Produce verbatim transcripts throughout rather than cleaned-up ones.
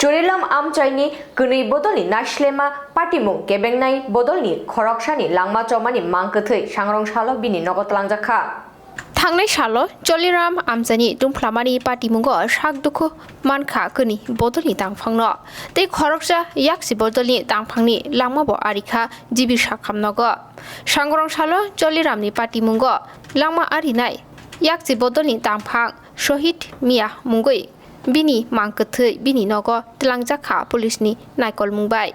Choliram amchaini kwnwi bodolni naislema patimung kebengnai bodolni khoroksani langma chomani mangkwthwi sangrong salo bini nogo tlangjak kha. Thangnai salo Choliram amchaini tungphlamani patimungo sak dukhu mankha kwnwi bodolni tangphangno. Tei khoroksa yaksi bodolni tangphangni langmabo arikha G B Sakham nogo. Sangrong salo Choliramni patimungo langma arinai yaksi bodolni tangphang Shohid Mia mungwi bini mangkwthwi bini nogo tlangjak kha police ni naikolmung bai.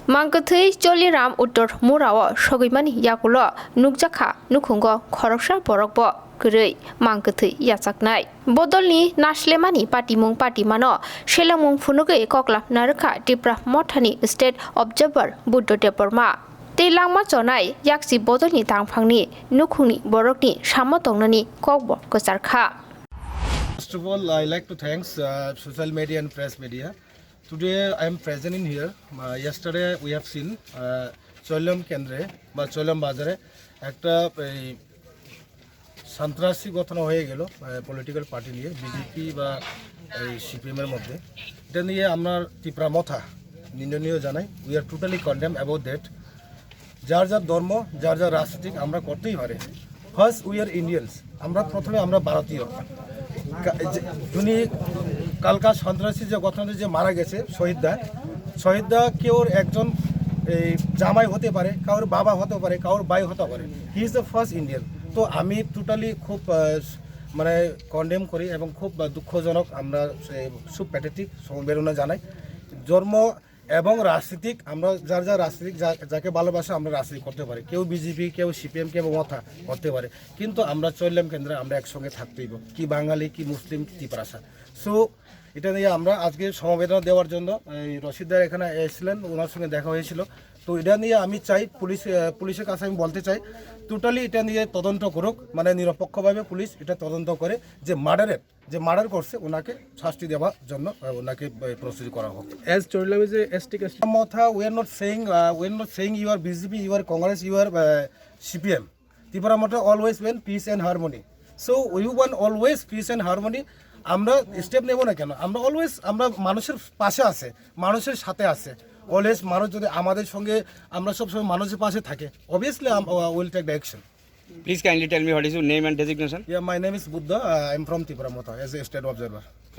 Mangkwthwi Choliram Uttor Murao sogwimani yagulo nukjak kha nukhungo khoroksa borokbo kwrwi mangkwthwi yachaknai. Bodolni naslemani patimung patimano selengmung phunugwi koklam narwkha Tipra Mothani State Observer Buddha Debbarma. Tei langma chonai yaksi bodolni tangphangni nukhungni borokni samo tongnani kokbo kwchar kha. First of all, I like to thanks uh, social media and press media. Today I am present in here. Uh, yesterday we have seen uh, Choilam Kendre বা চৈলাম বাজারে একটা এই সন্ত্রাসী ঘটনা হয়ে গেল political party নিয়ে বিজেপি বা এই সিপিএম এর মধ্যে। এটা নিয়ে আমরা ত্রিপুরা মথা নিন্দনীয় জানাই। We are totally condemn about that. যার যার ধর্ম, যার যার রাজনীতিক আমরা করতেই পারি। First we are Indians, আমরা প্রথমে আমরা ভারতীয়। কা- যে- যিনি কালকা সন্ত্রাসী যে ঘটনাতে যে মারা গেছে শহীদদা, শহীদদা কেউর একজন এই জামাই হতে পারে, কারোর বাবা হতে পারে, কারোর ভাই হতে পারে। He is the first Indian. তো আমি টোটালি খুব আহ, মানে কন্ডেম করি এবং খুব আহ, দুঃখজনক। আমরা সেই খুব প্যাথেটিক সমবেদনা জানাই। ধর্ম এবং রাজনীতিক, আমরা যার যার রাজনীতিক যা- যাকে ভালোবাসে আমরা রাজনীতি করতে পারি। কেউ বিজেপি, কেউ সিপিএম, কেউ মথা করতে পারে, কিন্তু আমরা চৈলাম কেন্দ্রে আমরা একসঙ্গে থাকতেই হইব। কি বাঙালি, কি মুসলিম, কি তিপ্রাসা। সো এটা নিয়ে আমরা আজকে সমবেদনা দেওয়ার জন্য এই রশিদ দার এখানে এসেছিলেন, ওনার সঙ্গে দেখা হয়েছিল। তো এটা নিয়ে আমি চাই পুলিশ আহ, পুলিশের কাছে আমি বলতে চাই, টোটালি এটা নিয়ে তদন্ত করুক, মানে নিরপেক্ষভাবে পুলিশ এটা তদন্ত করে যে মার্ডারের যে মার্ডার করছে ওনাকে শাস্তি দেওয়ার জন্য আহ, ওনাকে প্রসিড করা হোক। As Choliram is a S T caste. Motha, we are not saying uh, we are not saying you are B J P, you are Congress, you are uh, C P M. Tipra Motha always want peace and harmony. So we want always peace and harmony. আমরা স্টেপ নেব না কেন? আমরা অলওয়েজ আমরা মানুষের পাশে আছে, মানুষের সাথে আছে। অলওয়েজ মানুষ যদি আমাদের সঙ্গে, আমরা সবসময় মানুষের পাশে থাকে, obviously we'll take the action. Please kindly tell me what is your name and designation? Yeah, my name is Buddha. Uh, I'm from Tipra Motha as a state observer.